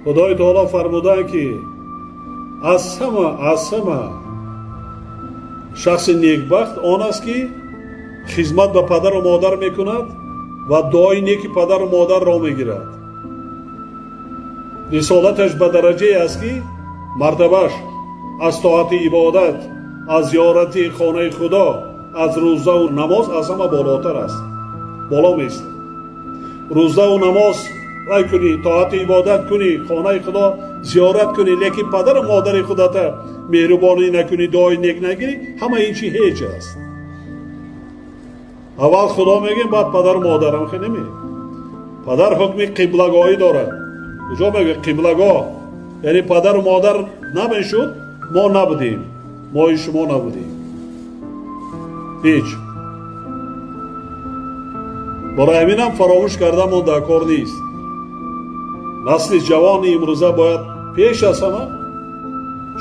Худои таоло фармуданд, ки аз ҳама шахси некбахт он аст, ки хизмат ба падару модар мекунад ва дуои неки падару модарро мегирад. Рисолаташ ба дараҷае аст, ки мартабаш аз тоати ибодат, аз зиёрати хонаи Худо, аз рӯзаву намоз аз ҳама болотар аст, боло меистад. Рӯзаву намоз рай кунӣ, тоати ибодат кунӣ, хонаи Худо зиёрат кунӣ, лекин падару модари худата меҳрубонӣ накунӣ, дуои нек нагирӣ, ҳама ин чи ҳеҷ аст. Аввал Худо мегӯем, баъд падару модарам. Хе наме. Падар ҳукми қиблагоҳӣ дорад. Куҷо мегӯяд қиблагоҳ? Яъне падару модар намешуд, мо набудем, мои шумо набудем. Ҳеҷ. Барои ҳаминам фаромӯш кардамон дар кор нест. Насли ҷавони имрӯза бояд пеш аз ҳама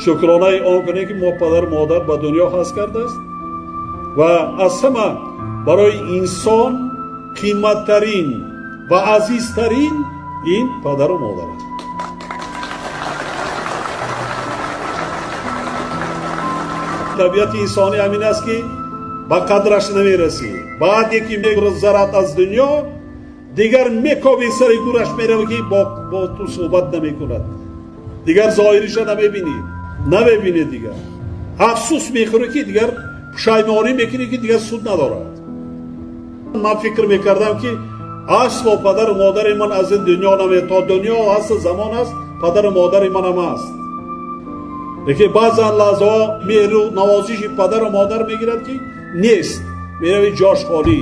шукронаи он кунем, ки мо падару модар ба дунё ҳаст кардааст ва аз ҳама барои инсон қиматтарин ва азизтарин ин падару модар аст. Табиати инсонӣ ҳамин аст, ки ба қадраш намерасӣ. Баъде ки мегузарад аз дунё, дигар мекоби сари гӯраш меравӣ, ки бо ту суҳбат намекунад, дигар зоҳириша намебинӣ, намебинӣ, дигар афсӯс мехӯрӣ, ки дигар пушаймонӣ мекунӣ, ки дигар суд надорад. Ман фикр мекардам, ки асло падару модари ман аз ин дунё наме, то дунё ҳаст, замон аст, падару модари манам аст. Лекин баъзан лаҳзаҳо меҳру навозиши падару модар мегирад, ки нест, мерави ҷош холӣ.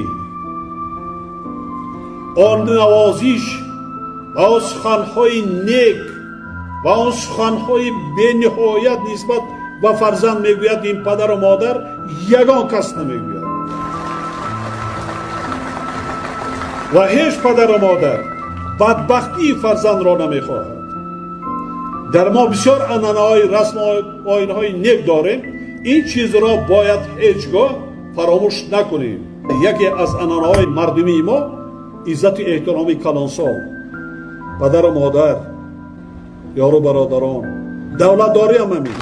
Он навозиш ва он суханҳои нек ва он суханҳои бениҳоят нисбат ба фарзанд мегӯяд ин падару модар, ягон кас намегӯяд. Ва ҳеҷ падару модар бадбахтии фарзандро намехоҳад. Дар мо бисёр анъанаҳои расму оинҳои нек дорем. Ин чизро бояд ҳеҷ гоҳ фаромӯш накунем. Яке аз анъанаҳои мардумии мо иззату эҳтироми калонсол, падару модар, ёру бародарон, давлатдорӣ ҳам ҳамин.